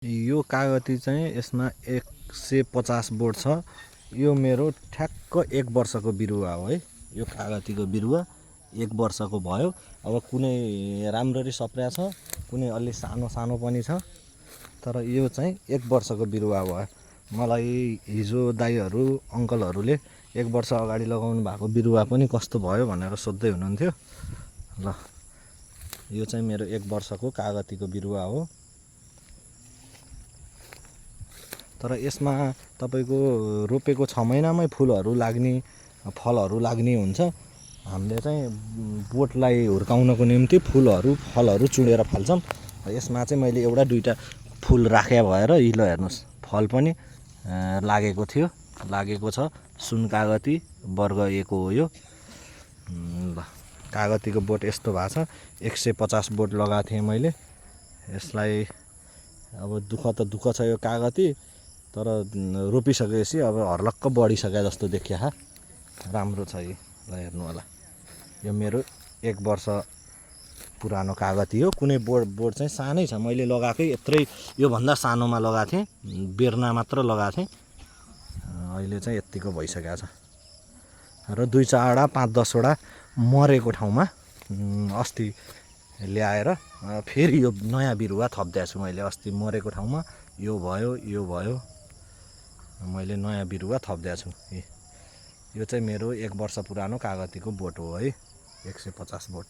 यो कागती चाहिँ यसमा 150 बोट छ। यो मेरो ठ्याक्क 1 वर्षको बिरुवा हो है। यो कागतीको बिरुवा 1 वर्षको भयो। अब कुनै राम्ररी सप्रिया छ, कुनै अलि सानो सानो पनि छ, तर यो चाहिँ 1 वर्षको बिरुवा भयो। मलाई हिजो दाइहरू अङ्कलहरूले 1 वर्ष अगाडि लगाउनु भएको बिरुवा पनि कस्तो भयो भनेर सोध्दै हुनुहुन्थ्यो। ल यो चाहिँ मेरो 1 वर्षको कागतीको बिरुवा हो। तर यसमा तपाईको रोपेको 6 महिनामै फुलहरू लाग्ने, फलहरू लाग्ने हुन्छ। हामीले चाहिँ बोटलाई हुर्काउनको निम्ति फुलहरू फलहरू चुडेर फाल्छौँ। यसमा चाहिँ मैले एउटा दुईटा फुल राखे भएर ल हेर्नुहोस्, फल पनि लागेको थियो, लागेको छ। सुन कागती वर्ग 1 हो यो। ल कागतीको बोट यस्तो भएको छ। 150 बोट लगाएको थिएँ मैले यसलाई। अब दुःख छ यो कागती, तर रोपिसकेपछि अब हर्लक्क बढिसके जस्तो देखिया। राम्रो छ यो। ल हेर्नु होला, यो मेरो 1 वर्ष पुरानो कागती हो। कुनै बोट चाहिँ सानै छ, मैले लगाएकै यत्रै योभन्दा सानोमा लगाएको थिएँ, बेर्ना मात्र लगाएको थिएँ। अहिले चाहिँ यत्तिको भइसकेको छ। र 2-4 5-10 वटा मरेको ठाउँमा अस्ति ल्याएर फेरि यो नयाँ बिरुवा थपिदिएको छु मैले। अस्ति मरेको ठाउँमा यो भयो, मैले नयाँ बिरुवा थपिदिएको छु। यो चाहिँ मेरो 1 वर्ष पुरानो कागतीको बोट हो है, 150 बोट।